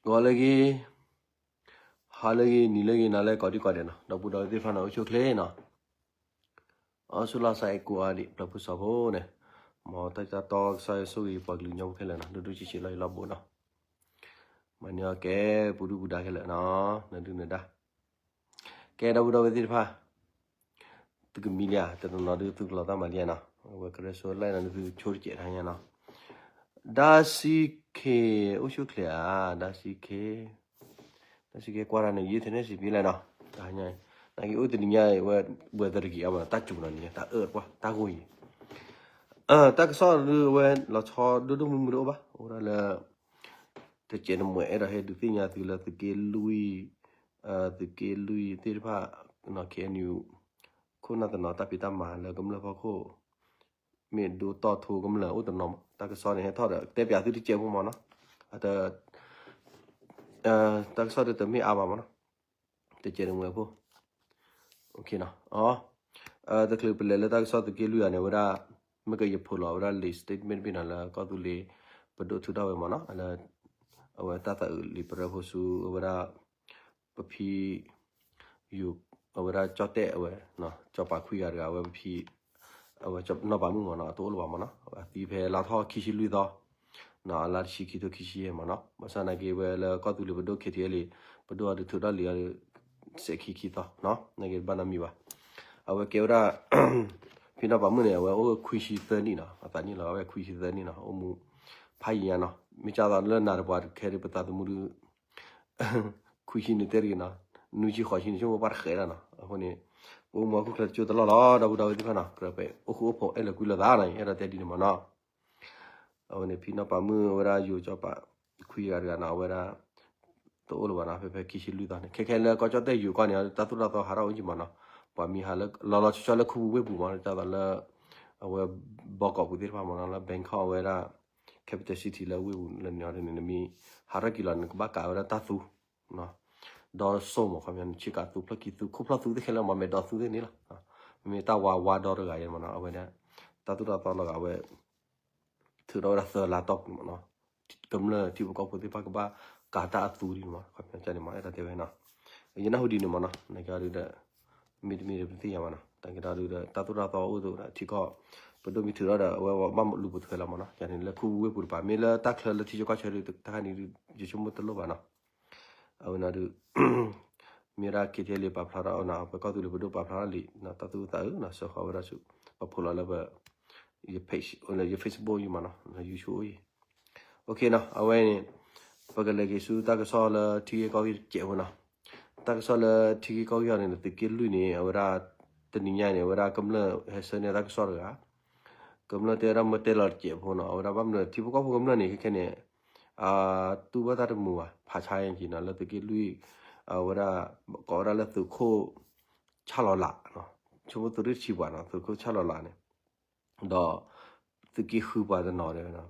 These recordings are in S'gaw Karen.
ဂီၤလၢအဂ့ၤ, ဟါလၢအဂ့ၤ, နံၤလၢအဂ့ၤ, နၤလၢအဂ့ၤ ကိးဒံကိးဒဲးနီၤ, ဒီပုၢ်ဒီဝဲၢ်သ့ၣ်တဖၣ်နီၤ အိၣ်ဆူၣ်အိၣ်ချ့နီၤ, အီၣ်ဆူၣ်လီၤစဲးကိးဂၤဒဲး ပျၢၤဖိစီၤဖိန့ၣ်, မ်တၢ်တီကစီၣ်ယွၤဆိၣ်ဂ့ၤပှၤကလုာ်ကညီဖိခဲလၢာ်နီၤ, ဒိၣ်ဒိၣ်ဆံးဆံးလီၤယံၤလီၤဘူးနီၤ, မၤန့ၢ်အီၣ်ကဲ ပူၤဒုၣ်ပူၤဒါခဲလၢာ်နီၤ, နဒုၣ်နဒါ ကဲ ဒီပုၢ်ဒီဝဲၢ်သ့ၣ်တဖၣ်, သုကမံလံဧါ, တနီၤနီၤဒုးသုကလီၤတၢ်မၤလံဧါနီၤ, အဝဲကရၢဆိလၢနီၤ ဒုးသုဆိတကဲးတဟါညါနီၤ, ဒါစံခ့ အိၣ်ဆူၣ်အိၣ်ချ့ဧါ, ဒါစံခ့, ဒါစံခ့ကွၢ်တၢ်န့ၣ် ယုၢ်ထဲန့ၣ်စံးဘံလဲၣ်နီၤ, တဟါညါ, နာ်က့အိၣ်တနံၤညါဝဲ ဝဲသရကံအီၤဘၣ် တၢ်စူၤနီၤန့ၣ် တၢ်အၢၣ်ကွၢ် တၢ်ဂိၢ်ယံၤ တၢ်ကစီၣ်ဒုးအဝဲလီၤဆီဒိၣ်ဒိၣ်မုၢ်မုၢ်တအိၣ်ဘၣ်, အိၣ်ဒၣ်လၢ တကဲးတမှဲးအဲၣ်ဒိးဟဲဒုးသ့ၣ်ညါသုလၢသုးက့လွံၢ်, သုးက့လွံၢ်သ့ၣ်တဖၣ်, KNU ခိၣ်နၢ်တနီၤတၢ်ဖံးတၢ်မၤလၢကမျၢၢ်ဖီခိၣ်, မ့ၢ်ဒိတီၢ်ထိကမျၢၢ်အိၣ်တနီၤမး, တၢ်ကစီၣ်န့ၣ်ဟဲထီၣ်ဒီး တဲပၠးသုတကဲးဖိမးနီၤ, အတ တၢ်ကစီၣ်ဒုးတမ့ၢ်အါဘၣ်မးနီၤ, တကဲးတမှဲးဖိ, တချုးပလဲၤလၢတၢ်ကစီၣ်သုးက့လွံၢ်ဂၤန့ၣ် အဝဲဒၣ်, မ့ၢ်ကယဖိးလီၤ အဝဲဒၣ်လံာ် statement မ့ၢ်နီၤ လၢကီၢ်သူလ့ၤပဒိၣ်ထုးထီၣ်ဝဲမးနီၤ, လၢ အဝဲတၢ်သးအုးလံာ်ပရၢဖိဆူ အဝဲဒၣ် ပဖံ ယိၤ, အဝဲဒၣ်ကၠီၣ်တဲၣ်အဝဲ, စီၤပၤခွံဂၤတဂၤ အဝဲပဖံ အဝဲနီၢ်ပၤမုၣ်မးနီၤ အတအိၣ်လၢၤဘၣ်မးနီၤ, အသံဖဲလါထီၣ်ခံဆံလွံၢ်သီ, အလါတဆံခံထိခံဆံယဲၢ်မးနီၤ, ဘၣ်ဆၣ်နာ်က့ဝဲလၢကီၢ်သူလ့ၤပဒိၣ် KTLA ပဒိၣ်အီၤဒုးထုးထီၣ်လံာ်အီၤဒုး, စဲးခံခံသီ, နာ်က့ဘၣ်နီတမံၤဘၣ်, အဝဲကဲဝဲဒၣ် ဖံနီၢ်ပၤမုၣ်န့ၣ် အဝဲအိၣ်ခွံဆံသၢနံၣ်နီၤ, အသးနံၣ်လီၤ အဝဲခွံဆံသၢနံၣ်နီၤ, အိၣ်မူဖးယံၤညါနီၤ, မ့ၢ်ကၢ်သိးလၢနၤတပှၤခဲဒုးပသးသမူဒုး ခွံဆံန့ၣ်တဲတဂ့ၤနီၤ, နွံဆံဃိးဆံန့ၣ် ဆိကမိၣ်ပှၢ်တဃဲးဒၣ်နီၤ, အဃိန့ၣ် ပအိၣ်မူဟီၣ်ခိၣ်ချၢတကၠိတလီၢ်လီၤ ဒီပုၢ်ဒီဝဲၢ်သ့ၣ်တဖၣ်နီၤ, ကြၢးပအိၣ်ဃူအိၣ်ဖိးအဲၣ်လၢကွံလိာ်သးနီၤ, အဲၣ်ဒိးတဲဒ်န့ၣ်မးနီၤ, အဝဲန့ၣ် ဖံနီၢ်ပၤမုၣ်အဝဲဒၣ်ယိၤစီၤပၤခွံဂၤတဂၤနီၤ, အဝဲဒၣ် တအိၣ်လၢၤဘၣ်နီၤ, ဖဲဖဲခံဆံလွံၢ်သီန့ၣ် ခဲခဲလၢကီၢ်ကၠီၣ်တဲၣ်ယိၤကီၢ်န့ၣ် တၢ်သိၣ်တၢ်သီဟးထီၣ်အိၣ်ကံမးနီၤ, ပှၤမံၤဟးလၢ လီၤလီၤဆီဆီလၢခူပူၤဝ့ၢ်ပူၤမး တၢ်သိးလၢ အဝဲ ဘီကီးပူၤသ့ၣ်တဖၣ်မးနီၤ, လၢ Bangkok အဝဲဒၣ် capital city လၢဝ့ၢ်ပူၤလၢန့ၣ်အီၤန့ၣ် နမံၤဟးထီၣ်ကံလီၤ နကဘၣ်ကးဝဲဒၣ်တၢ်သူ ဒီးစိၢ်မး ခီပညီ နဆ့ကၤသူဖျၢၣ်ခံသူ ခိၣ်ဖျီၣ်သူသ့ၣ်ခဲလၢာ်မး မဲာ်ဒီးသူသ့ၣ်န့ၣ်လီၤ, မ့ၢ်တၢ်ဝါဝါဒီတဂၤယဲမးနီၤ, အဝဲဒၣ် တၢ်သိၣ်တၢ်သီလီၤဂာ်ဝဲ ထုးထီၣ်ဝဲဒၣ်သၢလါတီၢ်ပူၤမးနီၤ, ကမျၢၢ်ထံဖိကီၢ်ဖိသ့ၣ်တဖၣ်ကဘၣ်ကးတၢ်အသူဒ်န့ၣ်မး, ခီပညီန့ၣ်မး အဲၣ်ဒိးတဲဝဲနီၤ, ယနၢ်ဟူဒ်န့ၣ်မးနီၤ, နကဒီး မ့တမ့ၢ်ပသ့ၣ်ညါဘၣ်နီၤ, တၢ်ကဒီးဒုးဒီး တၢ်သိၣ်တၢ်သီအိၣ်သးဒီးထံကီၢ် ပဒိၣ်မ့ၢ်ထုးထီၣ်ဒီး အဝဲမ့ၢ်လူၤပိာ်ထွဲလီၤမးနီၤ, ယန့ၣ်လၢခူပူၤဝ့ၢ်ပူၤတပၤ မ့ၢ်လၢတၢ်ချၢလၢထံဆၢကီၢ်ဆၢဒုး တခါန့ၣ်ဒုး ယဆိကမိၣ်တလိၣ်ဘၣ်နီၤ အဝဲန့ၣ်ဒုး မ့ၢ်ဝဲဒၣ် KTLA ပာ်ဖျါထီၣ်အီၤနီၤ, ပကီၢ်သူလ့ၤပဒိၣ်ပာ်ဖျါထီၣ်လံ တၢ်သူၣ်အုးသးအုးနီၤ, စၢဃီၤဝဲဒၣ်ဆူ ပဖိးလီၤလၢပ ယ page လၢယ Facebook အံၤမးနီၤ, YouTube အံၤ, အဝဲန့ၣ် ပကလဲၤက့ၤဆူတၢ်ကစီၣ်လၢထံဂ့ၢ်ကီၢ်ဂ့ၢ်တစဲးဖိနီၤ, တၢ်ကစီၣ်လၢထံဂ့ၢ်ကီၢ်ဂ့ၢ်အီၤန့ၣ် သုးက့လွံၢ်န့ၣ် အဝဲဒၣ် တနံၤညါန့ၣ် အဝဲဒၣ်ကမျၢၢ်ဟဲဆှၢန့ၢ်တၢ်ကစီၣ်တဂၤ ကမျၢၢ်တဲဝဲဒၣ်မ့ၢ်တဲလီၤတစဲးဖိနီၤ, အဝဲဒၣ်ဘၣ်မနုၤထံဖိကီၢ်ဖိကမျၢၢ်န့ၣ် ခဲခဲန့ၣ် တူၢ်ဘၣ်တၢ်တမုာ်ဘၣ်, ဖးဆါယဲက့ၤနီၤ, လၢသုးက့လွံၢ် အဝဲဒၣ် ကိးဝဲဒၣ်လၢသုးခိၣ် ဆၣ်လီၤလး, ဆိကမိၣ်သုးရ့ၣ်တဆံပှၤနီၤ, သုးခိၣ်ဆၣ်လီၤလးန့ၣ် ဒီး သုးက့ဃုပှၤတနီၤ,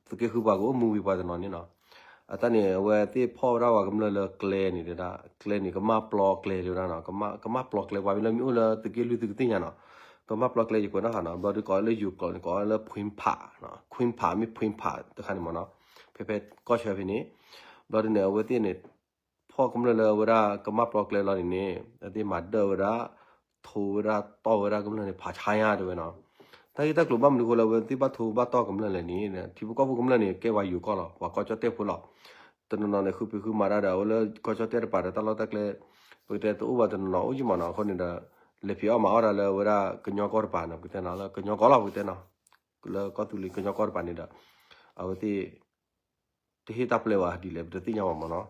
သုးက့ဃုပှၤကအိၣ်မူဝံၤပှၤတနီၤန့ၣ်နီၤ, အတၢ်န့ၣ် အဝဲသ့ၣ်ဖီၣ်ဝဲဒၣ်ပှၤကမျၢၢ်လၢကျဲန့ၣ်တဲဒၣ်, ကျဲန့ၣ် ကမၣ်ပျီကျဲတဲဝဲဒၣ်နီၤ, ကမၣ်ပျီကျဲ ပှၤမ့ၢ်လၢမ့ၢ်အိၣ်လၢသုးက့လွံၢ်သုကသ့ၣ်ညါနီၤ, ကမၣ်ပျီကျဲယကွဲးနီၣ်ဃာ်နီၤ, ဘျီဒုးကိးလၢယိၤကျိာ်န့ၣ် ကိးလၢ ဖှ့ဖး, ခွ့ဖး မ့ၢ်ဖှ့ဖးတခါန့ၣ်မးနီၤ, ဖဲဖဲကီၢ်ဆၢဖဲန့ၣ်, ဘျီဒုးန့ၣ် အဝဲသ့ၣ်န့ၣ် ဖီၣ်ကမျၢၢ်လၢအဝဲဒၣ်ကမၣ်ပျီကျဲလီၤန့ၣ်န့ၣ် အဝဲသ့ၣ်မၤဒၢၣ်ဝဲဒၣ်, ထိဝဲဒၣ်တီၢ်ဝဲဒၣ်ကမျၢၢ်န့ၣ် ဖးဆါညါတဲဝဲနီၤ, တၢ်ဂ့ၢ်တၢ်ကျိၤဘၣ်မနုၤအဃိလၢအဝဲသ့ၣ်ဘၣ်ထိဘၣ်တီၢ်ကမျၢၢ်လဲၣ်န့ၣ် ထံဖိကီၢ်ဖိကမျၢၢ်န့ၣ် ကဲပှၤယိၤကီၢ်လီၤ, ပှၤကီၢ်ကၠီၣ်တဲၣ်ဖိလီၤ, တနီၤနီၤန့ၣ် ဃုပှ့ၤဃုမၤတၢ်ဒီး အဝဲလၢကီၢ်ကၠီၣ်တဲၣ်တပၤဒီး တၢ်လီၢ်တၢ်ကျဲ ပကတဲတအိၣ်ဘၣ်တနီၤနီၤအိၣ်ယံၤမးနီၤ, အဃိန့ၣ်ဒီး လဲၤဖံးအီၣ်မၤအီၣ်တၢ်လၢအဝဲဒၣ်ကညီကီၢ်တပၤနီၤ, ပကတဲနီၤ လၢကညီကီၢ်လီၤ ပကတဲနီၤ, လၢကီၢ်သူလ့ၤကညီကီၢ်တပၤန့ၣ်ဒီး အဝဲသ့ၣ် တဟ့ၣ်တၢ်ပျဲဝဲဒ်လဲၣ် ပတသ့ၣ်ညါဘၣ်မးနီၤ,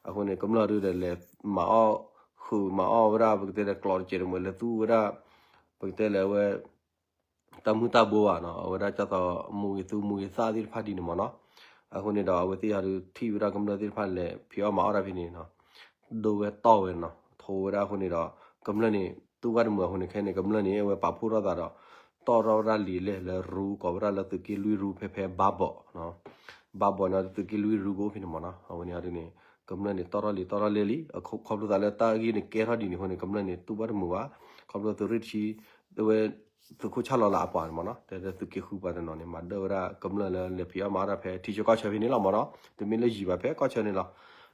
အဃိန့ၣ် ကမျၢၢ်ဒုးဒီးလဲၤမၤအီၣ် ဃုမၤအီၣ်ဝဲဒၣ် ပကတဲဒီးကျိာ်တစဲးတမှဲးလဲၤသူဝဲဒၣ် ပကတဲလၢအဝဲ တၢ်မုၢ်တၢ်ဘိဘၣ်နီၤ, အဝဲဒၣ်ကၢ်သိးမူဂ့ၤသူမူဂ့ၤသၣ်သ့ၣ်တဖၣ်ဒ်န့ၣ်မးနီၤ, အဃိန့ၣ်ဒီး အဝဲသ့ၣ်ဟးဒုးထံၣ်ဝဲဒၣ်ကမျၢၢ်သ့ၣ်တဖၣ်လဲၤဖံးအီၣ်မၤအီၣ်တၢ်ဖဲန့ၣ်နီၤ, ဒိဝဲတီၢ်ဝဲနီၤ, ထိဝဲဒၣ်အဃိန့ၣ်ဒီး ကမျၢၢ်န့ၣ် တူၢ်ဘၣ်တမုာ်အဃိန့ၣ် ခဲန့ၣ် ကမျၢၢ်န့ၣ် အဝဲပာ်ဖှိၣ်ထီၣ်သးဒီး တီၢ်ထီၣ်ဝဲဒၣ်လံာ်လဲၢ်လၢရူ ကိးဝဲဒၣ်လၢသုးက့လွံၢ်ရူ ဖဲဖဲဘါဘီး ဘါဘီးန့ၣ် သုးက့လွံၢ်ရူကအိၣ်ဖဲန့ၣ်မးနီၤ, အဝဲန့ၣ်ဒုးန့ၣ် ကမျၢၢ်န့ၣ် တီၢ်ထီၣ်လံာ်တီၢ်ထီၣ်လဲၢ်လံ, ခီဖျိသးလၢတၢ်ဂ့ၢ်န့ၣ်ကဲထီၣ်ဒ်န့ၣ်အဃိန့ၣ် ကမျၢၢ်န့ၣ် တူၢ်ဘၣ်တမုာ်ဘၣ်, ခီဖျိသုးရ့ၣ်တဆံ အဝဲ သုးခိၣ်ဆၣ်လီၤလးအပှၤန့ၣ်မးနီၤ, တဲလၢသုးက့ဃုပှၤတနီၤန့ၣ် မၤဒၢၣ်ဝဲဒၣ်ကမျၢၢ်လၢလဲၤဖံးအီၣ်မၤအီၣ်တၢ်ဖဲထံဆၢကီၢ်ဆၢဖဲန့ၣ်လီၤမးနီၤ, တမ့ၢ်လၢယံၤဘၣ်ဖဲကီၢ်ဆၢန့ၣ်လီၤ,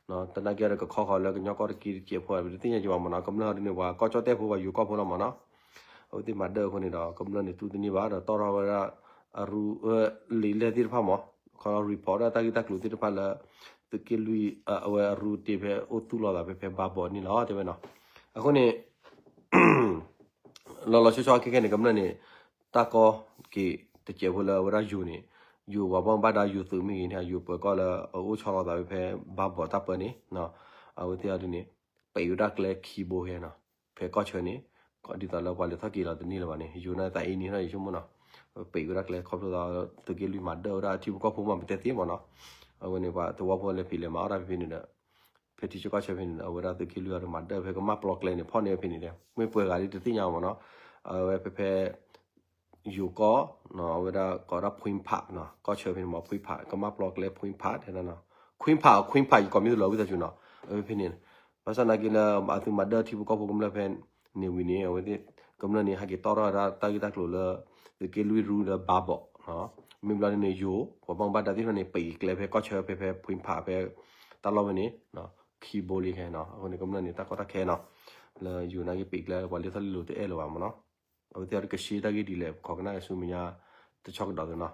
တနာ်က့ဒီးကခီဃီၤလၢကညီကီၢ်တက့ၢ်တစဲးဖိ ပတသ့ၣ်ညါက့ၤဘၣ်မ့ၢ်နီၤ, ကမျၢၢ်ဒ်န့ၣ် ပှၤကီၢ်ကၠီၣ်တဲၣ်ဖိ ပှၤယိၤကီၢ်ဖိလီၤမ့ၢ်နီၤ, အဝဲသ့ၣ်မၤဒၢအဃိန့ၣ်ဒီး ကမျၢၢ်န့ၣ်တူၢ်တန့ၢ်ဘၣ် ဒီးတီၣ်ထီၣ်ဝဲဒၣ် အရူ လံာ်လဲၢ်သ့ၣ်တဖၣ်မ့ၢ် ခီ report ဒၣ်တၢ်ဂ့ၢ်တၢ်ကျိၤသ့ၣ်တဖၣ်လၢ သုးက့လွံၢ် အဝဲအရူတ့ဖဲအိၣ်သူၣ်လီၤသးဖဲဖဲဘါဘီးန့ၣ်လီၤ တဲဝဲနီၤ, အဃိန့ၣ် လီၤလီၤဆီဆီခဲခဲန့ၣ် ကမျၢၢ်န့ၣ် တၢ်ကီက့ၤတစဲးဖိလၢအဝဲဒၣ်ယိၤန့ၣ် ယိၤပှၤဘၣ်မူဘၣ်ဒါယိၤသုးမ့ၢ်ဂ့ၤန့ၣ် ယိၤပၢၤကီၢ်လၢအအိၣ်ဆီလီၤသးဖဲဖဲဘါဘီးတၢ်ပၢန့ၣ် အဝဲသ့ၣ်အဒ်န့ၣ် ပံးဝဲဒၣ်ကျဲခံဘိဟဲနီၤ, ဖဲကီၢ်ဆၢန့ၣ် ဒ်သိးလၢပှၤလဲၤထီၣ်က့ၤလီၤတန့ၢ်လၢၤဘၣ်န့ၣ် ယိၤန့ၣ်သးအ့န့ၣ်ထီၣ်ယဆိကမိၣ်နီၤ, ပံးဝဲဒၣ်ကျဲခီဖျိသး သုးက့လွံၢ်မၤဒၢဝဲဒၣ်ထံဖိကီၢ်ဖိမး ပတဲသ့မ့ၢ်နီၤ, အဝဲန့ၣ်ပှၤသဝီဖိလဲၤဖံးလဲၤမၤအီၣ်တၢ်ဖဲဖဲန့ၣ်ဒီး ဖဲထံဆၢကီၢ်ဆၢဖဲန့ၣ်ဒီး အဝဲဒၣ်သုးက့လွံၢ်အဒိးမၤဒၢဖဲကမၣ်ပျီကျဲန့ၣ် ဖီၣ်န့ၢ်ဝဲဖဲန့ၣ်ဒီး မ့ၢ်ပှဲၤဂၤဒ်တသ့ၣ်ညါမ့ၢ်နီၤ, အဝဲဖဲဖဲ ယိၤကီၢ် အဝဲဒၣ်ကိးဒၣ် ဖှံဖး ကီၢ်ဆၢဖဲန့ၣ်မ့ၢ် ဖှံဖး ကမၣ်ပျီကျဲ ဖှံဖး တဲဒၣ်နီၤ, ခွံဖး ခွံဖး ယကိးမံၤတလီၤဝံသးစူၤနီၤ, အဝဲဖဲန့ၣ် ဘၣ်ဆၣ်သနာ်က့လၢအသုးမၤဒၢထံဖိကီၢ်ဖိကမျၢၢ်ဖဲန့ၣ်ဝံၤန့ၣ် အဝဲသ့ၣ်ကမျၢၢ်န့ၣ် ဟဲက့ၤတီၣ်ထီၣ်ဝဲဒၣ်တၢ်ဂ့ၢ်တၢ်ကျိၤလၢ သုးက့လွံၢ်ရူလၢဘါဘီး, မ့ၢ်ဘျီန့ၣ် ယိၤ ပှၤဘၣ်မူဘၣ်ဒါသ့ၣ်တဖၣ်န့ၣ် ပံးကျဲဖဲကီၢ်ဆၢဖဲဖဲ ဖှံဖး ဖဲတၢ်လီၢ်ဝဲန့ၣ် ခံဘိလံခဲနီၤ, အဃိန့ၣ် ကမျၢၢ်န့ၣ် တၢ်ကီတၢ်ခဲနီၤ, လၢယိၤနာ်က့ပံးကျဲ ပှၤလဲၤထီၣ်လံလိာ်တအဲၣ်လၢၤဘၣ်မ့ၢ်နီၤ, အဝဲသ့ၣ်အံၤကရှဲတၢ်ဂ့ၢ်ဒ်လဲၣ် ပခိးကနၣ်က့ၤဆူမဲာ်ညါ တဆီကဒီးသုနီၤ,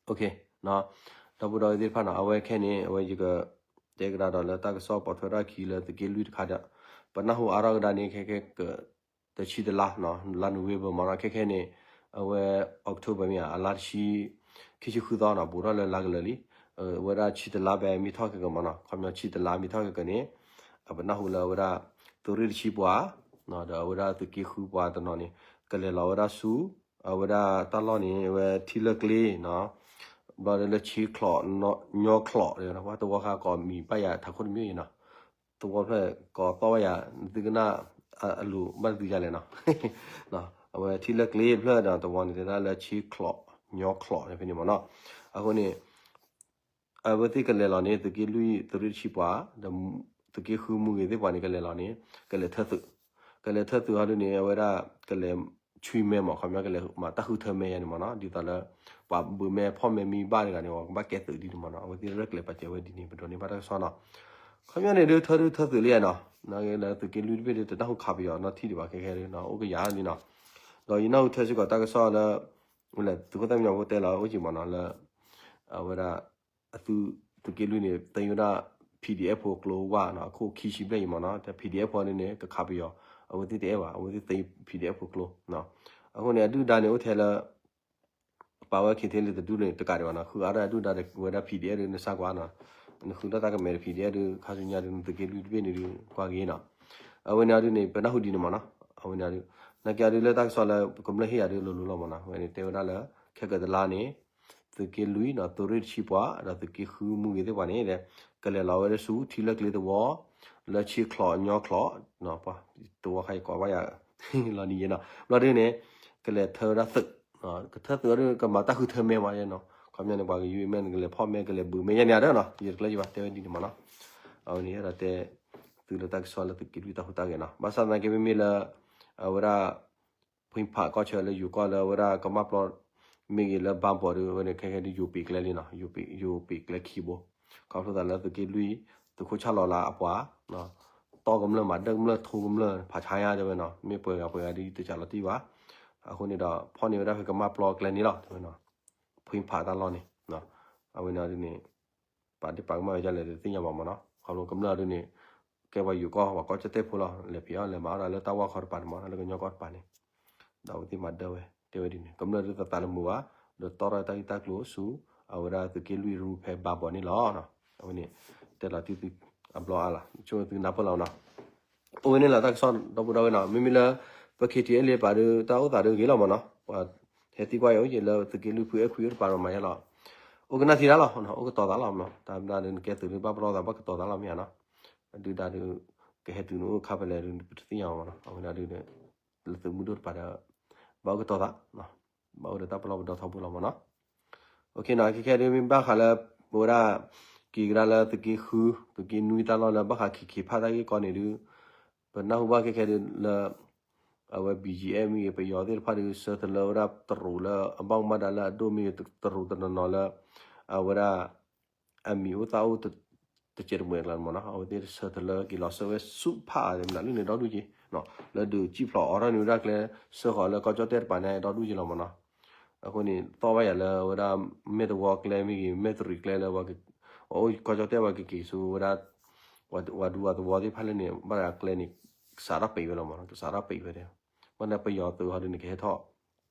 ဒီပုၢ်ဒီဝဲၢ်သ့ၣ်တဖၣ်နီၤ အဝဲခဲန့ၣ် အဝဲယက တဲကဒါဒီးလၢတၢ်ကစီၣ်ပိာ်ထွဲထီၣ်အခံလၢသုးက့လွံၢ်တခါဒီး ပနၢ်ဟူအါထီၣ်ကဒါန့ၣ် ခဲခဲက တဆံတလါ လါနိၣ်ဝ့ဘၢၣ်မ့ၢ်နီၤ, ခဲခဲန့ၣ် အဝဲ October မ့ၢ်ဧါ အလါတဆံ ခံဆံဃုသီနီၤ ဘူးထီၣ်လၢလါကလၢာ်လံ, အဝဲဒၣ်ဆံတလါဘဲမ့ၢ်ထီၣ်ခဲကမ့ၢ်နီၤ, ခီပညီဆံတလါမ့ၢ်ထီၣ်ခဲကန့ၣ် ပနၢ်ဟူလၢအဝဲဒၣ် သုးရ့ၣ်တဆံပှၤ ဒီးအဝဲဒၣ်သုးက့ဃုပှၤတနီၤန့ၣ် ကလဲၤလီၤဝဲဒၣ်ဆူ အဝဲဒၣ်တၢ်လီၢ်န့ၣ် အဝဲထံလၢကျ့နီၤ, ဘျီဒီးလၢဆ့ချီး ညီချီး ပှၤတဝီဃါကိးမံၤဘၣ်ယၤထးခိၣ်တမံၤနီၤ, သဝီဖျၢၣ်ကိးသီၣ်ဘၣ်ယၤ နသုကနၣ်အလိၤဘၣ်နသုယါလဲၣ်နီၤ, အဝဲထံလၢကျ့ဖျၢၣ်ဒီးတဝီန့ၣ် တဲဒၣ်လၢဆ့ချီး ညီချီးန့ၣ်ဖဲန့ၣ်မ့ၢ်နီၤ, အဃိန့ၣ် အဝဲသ့ၣ်ကလဲၤလီၤန့ၣ် သုးက့လွံၢ်သုးရ့ၣ်တဆံပှၤ ဒီးသုးက့ဃုမူဂ့ၤသ့ၣ်ပှၤန့ၣ် ကလဲၤလီၤန့ၣ် ကလဲၤထၢသုး, ကလဲၤထၢသုးဟီဒုန့ၣ် အဝဲဒၣ်ကလဲၤဆွံမဲမ့ၢ် ခီပညီကလဲၤမၤတၢ်ဃုထၢမဲယါန့ၣ်မ့ၢ်နီၤ, ဒ်သိးလၢ ပှၤဘုးမဲဖီၣ်မဲမ့ၢ်ဘၣ်တဂၤန့ၣ် ပှၤကဘၣ်ကဲသုးဒ်န့ၣ်မ့ၢ်နီၤ, အဝဲသ့ၣ်ရဲၣ်ကျဲၤပာ်စၢၤဝဲဒ်န့ၣ် ပဒိးန့ၢ်ဘၣ်တၢ်ကစီၣ်နီၤ, ခီပညီန့ၣ်ဒုးထၢဒုးထၢသုးလံနီၤ, လၢသုးက့လွံၢ်တဘ့ၣ်ဒုးတနၢ်ဟူခးပယီၤနီတထံၣ်ဒံးဘၣ်ခဲခဲဒုးနီၤ အိၣ်ကယၤလံနီၤ, ဒီးယနၢ်ဟူထၢစ့ၢ်ကီးတၢ်ကစီၣ်လၢ သုးခိၣ်သၣ်မံညီၤဖိတဲလီၤအိၣ်က့ၤမ့ၢ်နီၤ လၢ အဝဲဒၣ် အသုး သုးက့လွံၢ်န့ၣ် သ့ဝဲဒၣ် P D F ဖိကျိဝါနီၤ အခိၣ်ခံဆံဘျဲၣ်အံၤမ့ၢ်နီၤ, ဒီး P D F ဖိန့ၣ်န့ၣ် ကခးပယီၤ အဝဲသ့ၣ်တအဲၣ်ဘၣ် အဝဲသ့ၣ်သ့ P D F ဖိကျိနီၤ, အဃိန့ၣ် အဒုၣ်ဒါန့ၣ်အိၣ်ထဲလၢ ပာ်ဝဲခံထဲလၢတဒူၣ်န့ၣ် တကးဒံးဘၣ်နီၤ, ဃုအါဒၣ်အဒုၣ်ဒါဒီးဝဲဒၣ် P D F ဒုးနစၢ်ကွၢ်နီၤ, နဃုဒၣ်တၢ်ကမဲာ်ဒီး P D F ဒုး ခါဆူညါဒုး နသုးက့လွံၢ်တဘ့ၣ်န့ၣ်ဒုး ကွၢ်ဂ့ၤနီၤ, အဝဲန့ၣ်အဒုးန့ၣ် ပနၢ်ဟူဒ်န့ၣ်မ့ၢ်နီၤ, အဝဲန့ၣ်အဒုး နာ်က့အဒုးလၢတၢ်ကစီၣ်လၢ ကမျၢၢ်ဟ့ၣ်ယၤဒုးလိၤလိၤလီၤမ့ၢ်နီၤ, အဝဲန့ၣ်တဲဝဲဒၣ်လၢ ခဲကတလါန့ၣ် သုးက့လွံၢ်နီၤ သုးရ့ၣ်တဆံပှၤ ဒီးသုးက့ဃုမူဂ့ၤသ့ၣ်ပှၤန့ၣ် ကလဲၤလီၤဝဲဒၣ်ဆူထံလၢကျ့သဝီ လၢဆ့ချီးညီချီး သဝီခါယကိးဘၣ်ယၤ လီၤနံၤယဲနီၤ, ဘျီဒုးန့ၣ် ကလဲၤထၢဝဲဒၣ်သုး ကထၢသုးအဒုး ကမၤတၢ်ဃုထၢမဲမ့ၢ်နီၤ, ခီပညီန့ၣ် ပှၤကယုၢ်အမဲာ် ကလဲၤဖီၣ်မဲ ကလဲၤဘုးမဲယါန့ၣ်အဒၢနီၤ, ယတကျၢၤယဘၣ်တဲဝဲဒ်န့ၣ်မ့ၢ်နီၤ, အဝဲန့ၣ်ဒီးတဲ သုးလၢတၢ်ကစီၣ်လၢသုးက့လွံၢ်တၢ်ဟူးတၢ်ဂဲၤနီၤ, ဘၣ်ဆၣ်သနာ်က့မ့မ့ၢ်လၢ အဝဲဒၣ် ဖှံဖးကီၢ်ဆၢလၢယိၤကီၢ်လၢအဝဲဒၣ်ကမၣ်ပျီ မ့ၢ်ဂ့ၤလၢဘါဘီးဒုး အဝဲန့ၣ်ခဲခဲဒုးယိၤပံးကျဲလံနီၤ, ယိၤပံးကျဲခံဘိ, ခီဖျိသးလၢသုးက့လွံၢ် သုးခိၣ်ဆၣ်လီၤလၢအပှၤ တီၢ်ကမျၢၢ်မၤဒၢကမျၢၢ်ထိကမျၢၢ် ဖးဆါညါတဲဝဲနီၤ, မ့ၢ်ပှဲၤဂၤပှဲၤဂၤဒုးတစးလီၤတံၢ်ဘၣ်, အဃိန့ၣ်ဒီး ဖီၣ်န့ၢ်ဝဲဒၣ်ဖဲကမၣ်ပျီကျဲန့ၣ်လီၤ တဲဝဲနီၤ, ဖှံဖးတၢ်လီၢ်န့ၣ်, အဝဲန့ၣ်ဒုးန့ၣ် ပာ်ဒ့ၣ်ပာ်ကမၣ်ဝဲဒ်လဲၣ် တသ့ၣ်ညါဘၣ်မ့ၢ်နီၤ, ခီဖျိကမျၢၢ်ဒုးန့ၣ် ကဲပှၤယိၤကီၢ် ပှၤကီၢ်ကၠီၣ်တဲၣ်ဖိလီၤ, လဲၤဖံးအီၣ်လဲၤမၤအီၣ်ဒၣ်လၢတၢ်ဝၢ်ခီတပၤန့ၣ်မ့ၢ်နီၤ, လၢကညီကီၢ်တပၤန့ၣ်, ဒီးအဝဲသ့ၣ်မၤဒၢဝဲ တဲဝဲဒ်န့ၣ်, ကမျၢၢ်ဒုးသးသးတမုာ်ဘၣ်, ဒီးတီၢ်ထီၣ်တၢ်ဂ့ၢ်တၢ်ကျိၤဆူ အဝဲဒၣ်သုးက့လွံၢ်ရူဖဲဘါဘီးန့ၣ်လီၤ. အဝဲန့ၣ် တဲလီၤတံၢ်သုအဘျီအါလီၤ, ဆိသုနၢ်ပၢၢ်လီၤနီၤ. အိၣ်ဝဲန့ၣ်လီၤ တၢ်ကစီၣ်ဒီပုၢ်ဒီဝဲၢ်နီၤ, မ့မ့ၢ်လၢ ပ K T L A ပာ်ဒုး တၢ်အိၣ်သးဒုးဂ့ၤလီၤမ့ၢ်နီၤ, ပှၤဟဲသံကွၢ်အံၤအိၣ်က့ၤလၢသုးက့လွံၢ်ဖုအဲၣ်ခွံအိၣ်တပၤဒီးမၤယါလီၤ. အိၣ်ကနၣ်ထံတၢ်လီၤ, အိၣ်ကတီၤသးလီၤမ့ၢ်နီၤ, တၢ်ဘျါဒုးနကဲသုးဒုးဘၣ်ပလီၢ်သး ဘၣ်ကတီၤသးလီၤမ့ၢ်ဧါနီၤ, ဒုၣ်ဒါဒုး ကဟဲတုၤနအိၣ်ခါဖဲလဲၣ်ဒုး ပတသ့ၣ်ညါမ့ၢ်နီၤ, အဝဲဒၣ်ဒုး လၢသုးမုၢ်ဒိၣ်တပၤဒီး ဘၣ်အိၣ်ကတီၤသး ဘၣ်အိၣ်ဒီးတၢ်ပလီၢ်ပဒီထီဘိလီၤမ့ၢ်နီၤ. ခဲခဲဒုးမ့ၢ်ဘၣ်ဃးလၢ ပဝဲဒၣ် က့ၤကဒါလၢသုးက့ဃု သုးက့နွံတၢ်လီၢ်လၢဘၣ်ဃးခံခံဖၣ်တၢ်ဂ့ၢ်ကီန့ၣ်ဒုး ပနၢ်ဟူဘၣ်ခဲခဲဒုးလၢ အဝဲ B G F မ့ၢ်ဂ့ၤ ပယီၤသ့ၣ်တဖၣ်ဒုး ဆၢထၢၣ်လၢဝဲဒၣ်တရူးလၢအဘၣ်မူဘၣ်ဒါလၢအဒိၣ်မ့ၢ်ဂ့ၤ တရူးတနီၤနီၤလၢ အဝဲဒၣ် အမံၤအိၣ်သၣ်အိၣ် တစဲးတမှဲၤအကျါန့ၣ်မ့ၢ်နီၤ, အဝဲသ့ၣ်ဆၢထၢၣ်လၢက့ၤလီၤစၢၤဝဲဆူဖးမနုၤလၢန့ၣ်ဒီဒူၣ်က့ၤ, လၢဒုးစံၣ်ဖျိးအီထီၣ်န့ၣ်ဝဲဒၣ်ကျဲ စၢဃီၤလၢကီၢ်ကၠီၣ်တဲၣ်တပၤန့ၣ်ဒီဒူၣ်က့ၤလီၤမ့ၢ်နီၤ. အဃိန့ၣ် သီၣ်ဘၣ်ယၤလၢအဝဲဒၣ် မဲၢ်တဝီကျဲမ့ၢ်ဂ့ၤ မဲၢ်တရံးကျဲလၢ ပှၤအိၣ်ကီၢ်ကၠီၣ်တဲၣ် ပှၤကက့ၤဆူဝဲဒၣ် ပှၤဒူပှၤသဝီသ့ၣ်တဖၣ်လၢန့ၣ် ဘၣ်ဒီးအကျဲန့ၣ် ကစးထီၣ်ပံးဝဲလီၤမ့ၢ်နီၤ, ကစးထီၣ်ပံးဝဲဒၣ်. ဘၣ်န့ၣ်ပယီၤသုးဟီဒုန့ၣ် ကဟဲထီၣ်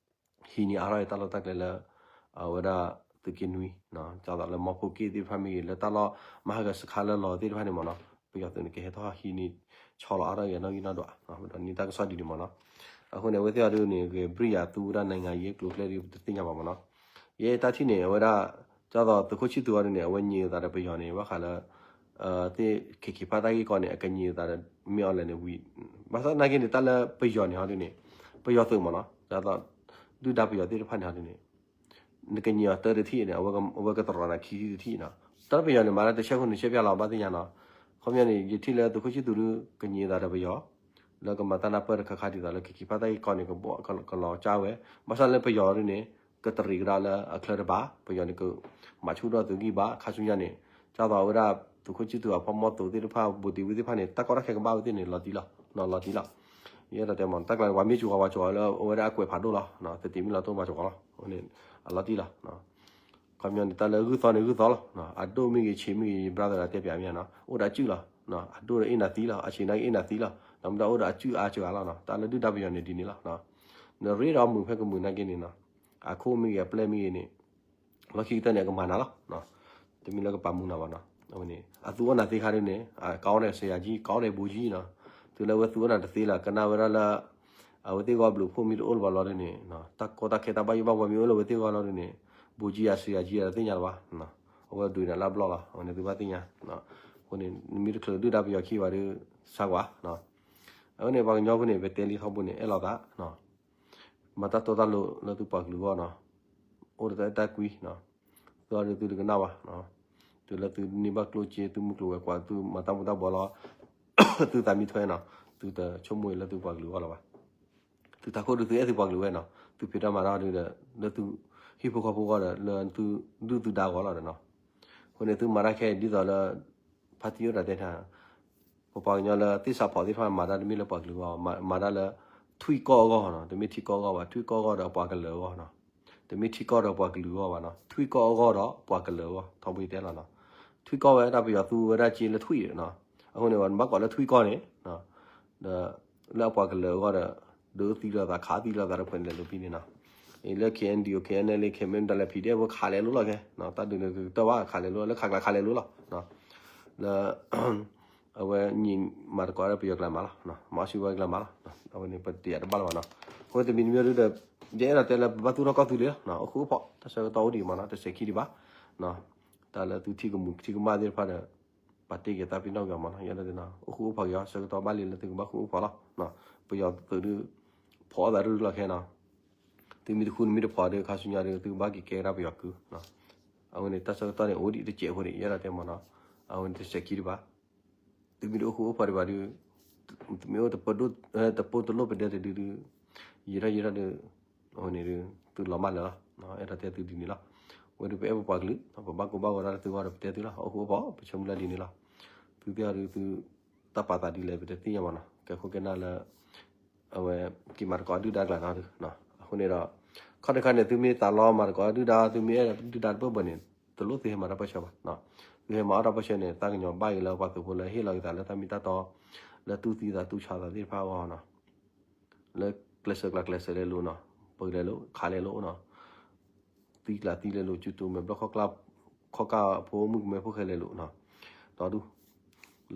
ဟံးန့ၢ်အါထီၣ်တၢ်လီၢ်တၢ်ကျဲလၢ အဝဲဒၣ်သုးက့နွံ ဒ်သိးလၢမီဖိက့ၣ်သ့ၣ်တဖၣ်မ့ၢ်ဂ့ၤ လၢတၢ်လီၢ်မၤဟးဂီၤစခါလၢလီၤသ့ၣ်တဖၣ်န့ၣ်မ့ၢ်နီၤ, ပယီၤသုးန့ၣ် ကဟဲထီၣ်ဟံးန့ၢ်ဆီလီၤအါထီၣ်က့ၤနီၣ်ဂံၢ်နီၣ်ဒွး ဒီးန့ၢ်တၢ်ကစီၣ်ဒ်န့ၣ်မ့ၢ်နီၤ. အဃိန့ၣ် အဝဲသ့ၣ်အီၤဒုန့ၣ် ဂဲၤဘြံၣ်ယၤသူဝဲဒၣ် နိုင်ငံရေး ကျိၤကျဲဒ်ပတသ့ၣ်ညါဘၣ်မ့ၢ်နီၤ. ယဲတၢ်ထံၣ်န့ၣ် အဝဲဒၣ် ဒ်သိးသုးခိၣ်ဆံသူအီၤဒုန့ၣ် အဝဲညံးအသးဒီးပယီၤန့ၣ် ဘၣ်ဃးလၢ သ့ၣ် ခ့ခ့ဖးတၢ်ဂ့ၢ်ကီန့ၣ် အကညံးအသးဒီး မ့ၢ်အီၤလဲၣ်န့ၣ်ဝံၤ ဘၣ်ဆၣ်နာ်က့န့ၣ် တၢ်လၢပယီၤန့ၣ်ဟီဒုန့ၣ် ပယီၤသုးမ့ၢ်နီၤ ဒ်သိး ဒုၣ်ဒါပယီၤသ့ၣ်တဖၣ်န့ၣ်ဟီဒုန့ၣ် နကညံးအီၤတၢတထံၣ်န့ၣ် အဝဲကတရီၤနၤခံထံၣ်တထံၣ်နီၤ. တၢ်ပယီၤန့ၣ် မၤတၢ်တဆဲးခိၣ်နဆဲးပျၢ်လီၤ ဘၣ်သ့ၣ်ညါနီၤ. ခီပညီန့ၣ် ယထံၣ်လၢသုးခိၣ်ဆံသူဒု ကညံးအသးဒီးပယီၤ လၢကမၤတၢ်နၢ်ပၢၢ်တခါခါဒ်သိးလၢ ခ့ခ့ဖးတၢ်ဂ့ၢ်ကီန့ၣ် ကဘီကလီၤကၠါဝဲ ဘၣ်ဆၣ်လၢပယီၤဒုန့ၣ် ကတရံးကဒါလၢအချၢတဘၣ် ပယီၤန့ၣ်က မၤဆူၣ်ထီၣ်သုးဂံၢ်ဘါ ခါဆူညါန့ၣ် ဒ်သိးအဝဲဒၣ် သုးခိၣ်ဆံသူအဖီမီၢ်သိးသ့ၣ်တဖၣ် ဘူးတံၢ်ဝံသ့ၣ်တဖၣ်န့ၣ် တၢ်ကီတၢ်ခဲကဘၣ်ဝဲသ့ၣ်န့ၣ် လီၤတံၢ်လီၤ လီၤတံၢ်လီၤ. ယအဲၣ်ဒိးတဲမ့ၢ် တၢ်ကျါန့ၣ် ပှၤမ့ၢ်စှၤဝဲ ပှၤစှၤလၢအဝဲဒၣ်အကွဲးဖးဒိၣ်လီၤ သတ့မ့ၢ်လီၤတိၢ်မၤစှၤလီၤ အလီၤတံၢ်လီၤ. ခီပညီန့ၣ် တၢ်လၢဂုၢ်သီန့ၣ်ဂုၢ်သီလီၤ အဒိၣ်မ့ၢ်ဂ့ၤ ဆံးမ့ၢ်ဂ့ၤ ယဘြါသရၣ်တဲပၠးမ့ၢ်နီၤ အိၣ်ဒီးအစုၣ်လီၤ. အဒိၣ်ဒီးအ့ၣ်နၤသံလီၤ အဆံးနာ်က့အ့ၣ်နၤသံလီၤ ဒီးမ့ၢ်ဒၣ်အိၣ်ဒီးအစုၣ်အါစှၤလီၤနီၤ တၢ်လၢဒုၣ်ဒါပယီၤန့ၣ်ဒ်န့ၣ်လီၤ. နရ့ဒီးမုာ်ဖဲကမုာ်နာ်က့န့ၣ်နီၤ အခိၣ်မ့ၢ်ဂ့ၤအပျဲၢ်မ့ၢ်ဂ့ၤန့ၣ် လီၢ်ခံကတၢၢ်န့ၣ် အကမၤနၤလီၤ. တမ့ၢ်လၢကပာ်မူနၤဘၣ်နီၤ အဝဲန့ၣ် အသုအိၣ်နၤသ့ခါဒုန့ၣ် အကီၢ်ဒီးစယၤကံ ကီၢ်ဒီးဘိကံနီၤ တုၤလၢအဝဲသုအိၣ်နၤတသ့လၢ ကနၣ်ဝဲဒၣ်လၢ အဝဲသ့ၣ်ဂီၢ်ဘျုးဖှိၣ်မ့ၢ်တအိၣ်လၢၤဘၣ်လီၤဒုန့ၣ် တၢ်ကီတၢ်ခဲတၢ်ဘၣ်ယိၣ်ဘၣ်ဘှီမ့ၢ်အိၣ်လၢအဝဲသ့ၣ်ဂီၢ်လီၤဒုန့ၣ် ဘိကံယၤစယၤကံယၤတသ့ၣ်ညါလၢၤဘၣ်. အဝဲဒုးနၤလၢအဘျီၣ်လီၤ အဝဲန့ၣ်သုဘၣ်သ့ၣ်ညါ. အဃိန့ၣ် နမ့ၢ်တချုးဒုၣ်ဒါပယီၤခံဘၣ်ဒု ဆါကွၢ် အဝဲန့ၣ် ပှၤကညီဖိန့ၣ် ပတဲလံထီဘိန့ၣ် အဲၣ်လိာ်သး မၤတၢ်တီတၢ်လိၤလၢသုပှၤကလုာ်အဂီၢ်နီၤ အိၣ်ဒီးတၢ်အဲၣ်တၢ်ကွံ သုအီၤဒုသုတကနၣ်ဘၣ် တုၤလၢသုန့ၢ်ဘၣ်ကျိၣ်စ့ သုမုၢ်ကျိၤဝဲၤကွာ် သုမၤတၢ်မူၤတၢ်ဘှီးလီၤ သုသးမံထွဲနီၤ သုတဆိကမိၣ်လၢသုပှၤကလုာ်အဂီၢ်လၢၤဘၣ်. သုတၢ်ခိၣ်ဒုသုအဲၣ်သုပှၤကလုာ်ဝဲနီၤ သုဖံးတၢ်မၤတၢ်ဒုဒီး လၢသုဟံၣ်ဖိဃီဖိအဂီၢ်ဒီး လၢသုဒုၣ်သုဒါအဂီၢ်လီၤဒီးနီၤ. အဃိန့ၣ် သုမၤတၢ်ခဲအံၤဒ်သိးလၢ ဖါတံၢ်အိၣ်တၢ်တဲတၢ် ပပှၤကညီလၢသ့ၣ်စးဖီးသ့ၣ်တဖၣ်မၤတၢ်တမ့ၢ်လၢပှၤကလုာ်အဂီၢ် မၤတၢ်လၢ ထွံၣ်ကီၢ်အဂီၢ်နီၤ တမ့ၢ်ထံကီၢ်အဂီၢ်ဘၣ် ထွံၣ်ကီၢ်အဂီၢ်ဒီးပှၤကလုာ်အဂီၢ်နီၤ တမ့ၢ်ထံကီၢ်ဒီးပှၤကလုာ်အဂီၢ်ဘၣ်နီၤ ထွံၣ်ကီၢ်အဂီၢ်ဒီးပှၤကလုာ်အဂီၢ် ထီဘိတဲလီၤနီၤ ထွံၣ်ကီၢ်ဝဲဒၣ်ပယီၤသူဝဲဒၣ်က့လၢထွံၣ်နီၤ အဃိန့ၣ် နဘၣ်ကိးလၢထွံၣ်ကီၢ်န့ၣ် ဒီး လၢအပှၤကလုာ်အဂီၢ်ဒီး ဒုးသံလိာ်သးခးသံလိာ်သးတဖုန့ၣ်လဲၤလိာ်ဖဲန့ၣ်နီၤ လၢ KNDO KNLA ခ့မ့ၢ်တၢ်လဲၤဖံးဒဲးဖိခးလဲၤလိာ်လီၤခဲ တၢ်ဒုးန့ၣ်ကတၢၢ်ဘၣ်ခးလဲၤလိာ် လၢခးကျါခးလဲၤလိာ်လီၤ လၢ အဝဲညံးမၤသကိးဒီးပယီၤကျါမးလီၤ မၤအီၣ်စံးဝဲကျါမးလီၤ အဝဲန့ၣ်ပတယာ်တဘၣ်လၢၤဘၣ်နီၤ အဃိတမံၤတမံၤဒုဒီး ယအဲၣ်ဒိးတဲလၢပဘၣ်သူၣ်ထီၣ်ကီၢ်သူလ့ၤလီၤ အိၣ်ဃူအိၣ်ဖိး တၢ်ဆၢကတီၢ်အိၣ်ဒံးမးနီၤ တစဲးခံဒံးဘၣ် တၢ်လၢသုထံၣ်ကမူးထံၣ်ကမၣ်သ့ၣ်တဖၣ်ဒီး ပာ်တ့ၢ်က့ၤသးပ့ၤနီၣ်က့ၤမးနီၤ ယအဲၣ်ဒိးတဲနီၤ အိၣ်ဃူအိၣ်ဖိးက့ၤအီၤ ဆၢကတီၢ်ဘၣ်လံလၢသုကဘၣ်ဃူအိၣ်ဖိးလီၤ ပယီၤသုးဒု ဖိးအသးဒုလီၤခဲနီၤ သုမ့ၢ်တဃူနမ့ၢ်တဖိးဒီး ခါဆူညါဒီး သုကဘၣ်က့ၤကဲကဒါပယီၤကု အဝဲန့ၣ် တၢ်ဆၢကတီၢ်န့ၣ် အိၣ်ဒံးတစဲးဖိဒံး ယအဲၣ်ဒိးတဲမးနီၤ အဝဲန့ၣ်တစဲးခံဒံးဘၣ် သုမ့ၢ်တအိၣ်ဃူအိၣ်ဖိးဒံးဘၣ်ဒီး သုမ့ၢ်အိၣ်တပိၢ်တလိၣ်ပဒဲတဒုဒု ယံာ်ထီၣ်ယံာ်ထီၣ်ဒီး အဝဲန့ၣ်ဒီး သုလီၤမၢ်လၢာ်လီၤ အဲၣ်ဒိးတဲသုဒ်န့ၣ်လီၤ ဝဲဒုးပအဲၣ်ပပှၤကလုာ် ပဘၣ်ကိၢ်ဘၣ်ဂီၤတၢ်လၢသုဂီၢ်ဒီးပတဲသုလီၤ အိၣ်ဃူအိၣ်ဖိး ပဆၢမုၢ်လၢ်ဒ်န့ၣ်လီၤ သုသ့ၣ်အီၤဒုးသု တၢ်ပာ်သးဒ်လဲၣ် ပတသ့ၣ်ညါမးနီၤ ကဲခိၣ်ကဲနၢ်လၢ အဝဲ က့ၤမၤသကိးဒုၣ်ဒါကျါနီၤ အဃိန့ၣ်ဒီး ခီတခါန့ၣ် သုမ့ၢ်သးလီမၤသကိးဒုၣ်ဒါ သုမ့ၢ်အဲၣ်ဒုၣ်ဒါတဘၢၣ်ဘၢၣ်န့ၣ် တလိၣ်သုဟဲမၤတၢ်ပၢၢ်ဆၢဘၣ် သုဟဲမၤအီၣ်တၢ်ပၢၢ်ဆၢန့ၣ် တၢ်ကညီၤဘၣ်က့ၤလၢပှၤသုးဖိလၢဟ့ၣ်လီၤက့ၤသးလၢတၢ်မ့ၢ်တၢ်တီ လၢတူၢ်သံသးတူၢ်ဆါသးသ့ၣ်တဖၣ်အဂီၢ်နီၤ လၢကျဲးစၢးကျါကျဲးစၢးလဲၤလိၤနီၤ ပကလဲၤလိၤ ခးလဲၤလိၤနီၤ သံကျါသံလဲၤလိၤ စုတူာ်မဲာ်ဘျီၣ်ခီၣ်ကၢ် ခီၣ်ကၢ်ဖိမုၣ်ကမဲဖိၣ်ဃဲလဲၤလိၤနီၤ ဒီဒူၣ်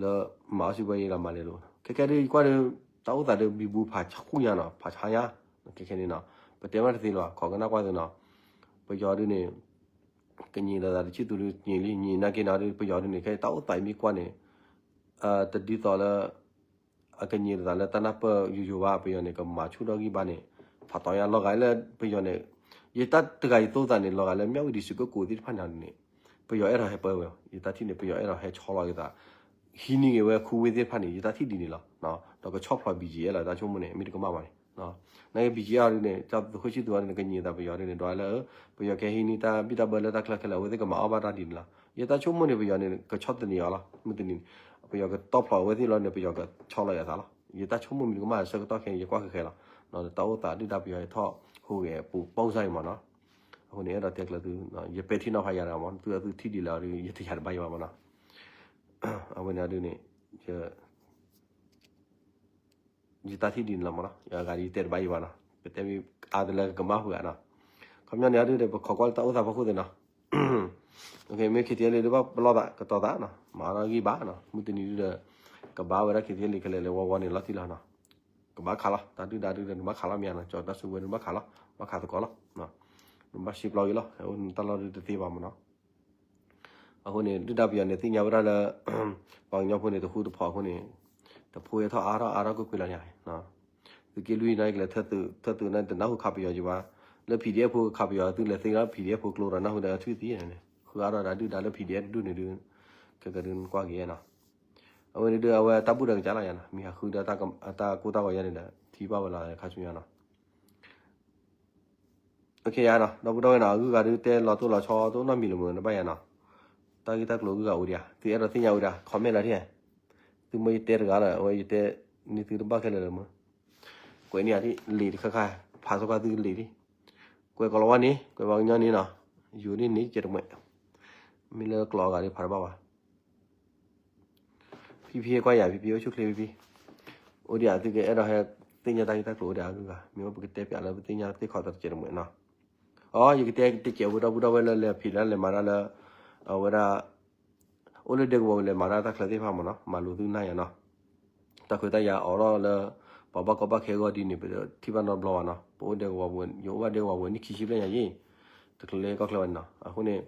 လၢမၤအီၣ်စံးဘၣ်ယဲလီၤမၤလဲၤလိၤ ခဲခဲဒုး ယကွၢ်ဒီး တၢ်အိၣ်သးဒီးဘံဘူဖးဆါဃူညါနီၤ ဖးဆါညါ ခဲခဲန့ၣ်နီၤ ပတဲမ့ၢ်တသ့လၢၤဘၣ် ခိးကနၣ်ကွၢ်သုနီၤ ပယီၤဒုးန့ၣ် ကညံးလီၤသးတဆံၣ်သူးဒုးညံးလံ ညံးနာ်က့နီၤဒုး ပယီၤဒုးန့ၣ် ခဲတၢ်အိၣ်သးအံၤမ့ၢ်ကွၢ်န့ၣ် တဒ်သိးလၢ အကညံးလီၤသးလၢတၢ်နၢ်ပၢၢ်ယိယိဘၣ် ပယီၤန့ၣ် ကမၤဆူၣ်ထီၣ်ဂံၢ်ဘါန့ၣ် ဖးတီညါလီၤဂာ်လၢပယီၤန့ၣ် ယတၢ်တဂၤယသိသးန့ၣ် လီၤဂာ်လၢ မြဝတီ စကကိးသ့ၣ်တဖၣ်န့ၣ်န့ၣ် ပယီၤအဲၣ်ဒိးဟဲပၢဝဲ ယတၢ်ထံၣ်န့ၣ် ပယီၤအဲၣ်ဒိးဟဲဆီလီၤက့ၤသး ဟံးန့ၢ်က့ၤဝဲခူဝ့ၢ်သ့ၣ်တဖၣ်န့ၣ် ယတၢ်ထံၣ်ဒ်န့ၣ်လီၤ. ဒီးကဆီၣ်ဖျိး ဘံၣ်ကၠံၣ်အဲၣ်လီၤ ယတၢ်ဆိကမိၣ်န့ၣ် မ့ၢ်တကမၣ်ဘၣ်န့ၣ် နာ်က့ ဘံၣ်ကၠံအီၤဒုန့ၣ် ကၠီသုးခိၣ်ဆံၣ်သူအီၤန့ၣ် ကညီၤသးပယီၤဒုန့ၣ် ဒွးလၢ ပယီၤကဟံးန့ၢ်တၢ်ဘံၣ်တၢ်ဘၢလၢတၢ်ချၢခဲလၢာ် အဝဲသ့ၣ်ကမၤအီၣ်ဘၣ်တၢ်ဒ်န့ၣ်လီၤ. ယတၢ်ဆိကမိၣ်န့ၣ် ပယီၤန့ၣ် ကဆီၣ်သနံးအီၤလီၤ. မုၢ်တနံၤ ပယီၤကတီၣ်ဖျိးအဝဲသ့ၣ်လီၤန့ၣ် ပယီၤကဆီၣ်လီၤယသးလီၤ. ယတၢ်ဆိကမိၣ်မံၤကမၣ်ဆၢကတီၢ်ခဲအံၤ ယကွၢ်ဃဲၤဃဲၤလီၤ. တၢ်အိၣ်သးဒုၣ်ဒါပယီၤထီၣ်ဟူးဂဲၤပူၤပိၢ်စၢ်အံၤမးနီၤ. အဃိန့ၣ် အဲၣ်ဒိးတဲကျၢၤသု ယပဲာ်ထံနီၤဖးယၤတဂၤမး သုသုထံၣ်ဒ်လဲၣ်အီၤဒု ယတယာ်တဘၣ်ယဘၣ်မးနီၤ. အဝဲန့ၣ်ဒုန့ၣ် ယတၢ်ထံၣ်ဒ်န့ၣ်လီၤမးနီၤ. ယဂၤဒ်ယတဲတဘၣ်ယဘၣ်နီၤ. ပတဲမ့ၢ်အါတလၢကကမၣ်ဃုာ်ဧါနီၤ. ခီပညီန့ၣ်အဒုဒီး ပခိးကွၢ်လၢတၢ်အိၣ်သးဖီခိၣ်သ့ၣ်နီၤ. မ့ၢ် ခ့ထံအဲလ့ ဒုးဘၣ်ပလီၢ်သးကတီၤသးနီၤ မၤအီၣ်ဂံၢ်ဘါနီၤ. မုၢ်တနံၤဒုဒီး ကဘၣ်ဝဲဒၣ် ခ့ထံအဲလ့ ခဲလၢာ်လၢဝီဝီန့ၣ်လီၤတံၢ်လီၤနီၤ. ကဘၣ်ခးလီၤ တၢ်ဒုၣ်ဒါဒုဒီး နဘၣ်ခးလီၤမ့ၢ်ဧါနီၤ. ကၠီၤတၢ်စုကဝဲၤဒုးဘၣ်ခးလီၤ ဘၣ်ခးသကိးလီၤ. နဘၣ်စံပျီဂ့ၤလီၤ အိၣ်နတၢ်လီၢ်ဒုတသ့ဘၣ်မးနီၤ. အဃိန့ၣ် ဒုၣ်ဒါပယီၤန့ၣ် သ့ၣ်ညါဝဲဒၣ်လၢ ပှၤကညီဖိန့ၣ် တဃူတဖိးအဃိန့ၣ် တဖိဟဲထီၣ်အါထီၣ်အါထီၣ်ကွ့ၢ်ကွ့ၢ်လီၤန့ၣ်. သုးက့လွံၢ်န့ၣ်ကလဲၤထၢသုး ထၢသုးန့ၣ် တနၢ်ဟူခးပယီၤယဘၣ်. လၢ PDF ဖိခးပယီၤ သုလဲၤသ့လၢ PDF ဖိကျိဒီး နၢ်ဟူဒီးအထွံၣ်သံန့ၣ် ဃုအါထီၣ်ဒၣ်ဒုၣ်ဒါလၢ PDF တဒူၣ်န့ၣ်ဒု ခဲကဒုနကွၢ်က့ၤနီၤ. အဝဲန့ၣ်ဒု အဝဲတၢ်ဘူၣ်ဒီးကစၢ်လီၤယၤနီၤ. မ့ၢ်ဟးဃုဒီးတၢ်ကိၢ်တၢ်ဂီၤယါန့ၣ်ဒီး ထံၣ်ဘၣ်ဝဲလီၤခါဆူညါနီၤ. ယါနီၤ ဒီပုၢ်ဒီဝဲၢ်နီၤ အဂုၤအဂၤဒု တဲလီၤတိၢ်လီၤဆီတအိၣ်နီတမံၤလၢၤမုၢ် နဘၣ်ယါနီၤ. တၢ်ဂ့ၢ်တၢ်ကျိၤအဂုၤအဂၤအိၣ်ဒံးဧါ သုအဲၣ်ဒိးသ့ၣ်ညါအိၣ်ဒံးဧါ comment လီၤတံၢ်. သုမ့ၢ်ယတဲတဂၤလီၤ အဝဲယတဲန့ၢ်သုတဘၣ်ခဲလၢာ်လၢၤမုၢ်. ကွဲးန့ၢ်ယၤဒ်လံာ်တခါခါ ဖးစီကွၢ်သုလံာ်ဒ် ကွဲးကိးလီၤဝါန့ၣ် ကွဲးပှၤကညီန့ၣ်နီၤ ယိၤဒ်န့ၣ်ကဲတမှဲး မ့ၢ်လၢကျိာ်အဂၤဒ်ဖးတဘၣ်ဘၣ်. ဖံဖံကွၢ်ယၤ ဖံဖံအိၣ်ဆူၣ်ချ့ဖံဖံ အိၣ်ဒံးဧါ သုကအဲၣ်ဒိးဟဲသ့ၣ်ညါတၢ်ဂ့ၢ်တၢ်ကျိၤအိၣ်ဒံးဧါ အဂုၤအဂၤ မ့ၢ်အိၣ်ပကတဲပၠးလၢပသ့ၣ်ညါသ့ၣ်ခီတကဲးတမှဲးနီၤ. အီ ယကတဲတကဲးဝဲဒီပုၢ်ဒီဝဲၢ်လၢလဲၤဖံးလၢလဲၤမၤတၢ်လၢ အဝဲဒၣ် အိၣ်လၢဒဲကဝီၤပူၤလဲၤမၤတၢ်တၢ်ချၢသ့ၣ်တဖၣ်မးနီၤ မၤလိသုနၢ်ယၤနီၤ. တၢ်ခွဲးတၢ်ယာ်အိၣ်ထီၣ်လၢ ပှၤဘၣ်ကီဘၣ်ခဲအဂီၢ်ဒ်န့ၣ် ပထံၣ်ဘၣ်နီတဘျီဘၣ်နီၤ. ပအိၣ်ဒဲကဝီၤပူၤ ယအိၣ်ဘၣ်ဒဲကဝီၤပူၤနံၣ်ခံဆံဘျဲၣ်ညါယံၤ တချုးလၢကီၢ်ချၢဘၣ်န့ၣ်နီၤ. အဃိန့ၣ်